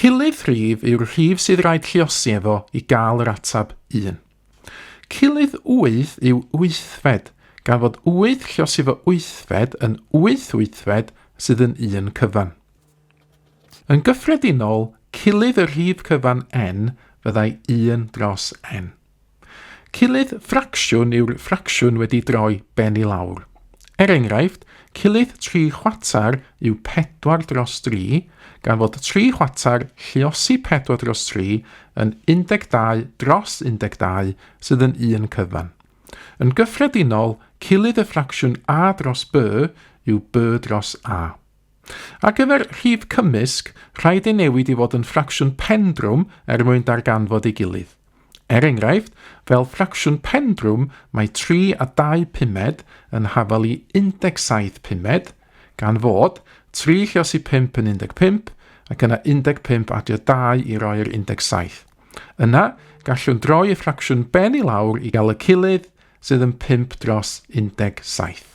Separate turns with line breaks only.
Cilydd rhif yw'r rhif sydd raid lluosi efo i gael yr ateb 1. Cilydd 8 yw wythfed, gan fod 8 lluosi efo wythfed yn 8 wythfed sydd yn un cyfan. Yn gyffredinol, cilydd y rhif cyfan n fyddai 1 dros n. Cilydd ffracsiwn yw'r ffracsiwn wedi droi ben i lawr. Er enghraifft, cilydd 3 chwarter yw 4 dros 3, gan fod 3 chwarter lluosi 4 dros 3 yn 12 dros 12 sydd yn un cyfan. Yn gyffredinol, cilydd y ffracsiwn a dros b yw b dros a. Ar gyfer rhif cymysg, rhaid ei newid i fod yn ffracsiwn pendrwm er mwyn darganfod ei gilydd. Er enghraifft, fel ffracsiwn pendrwm mae 3 a 2 pumed yn hafal i 17 pumed, gan fod 3 lliosi 5 yn 15, ac yna 15 adio 2 i roi'r 17. Yna, gallwn droi y ffracsiwn ben i lawr i gael y cilydd, sydd yn 5 dros 17.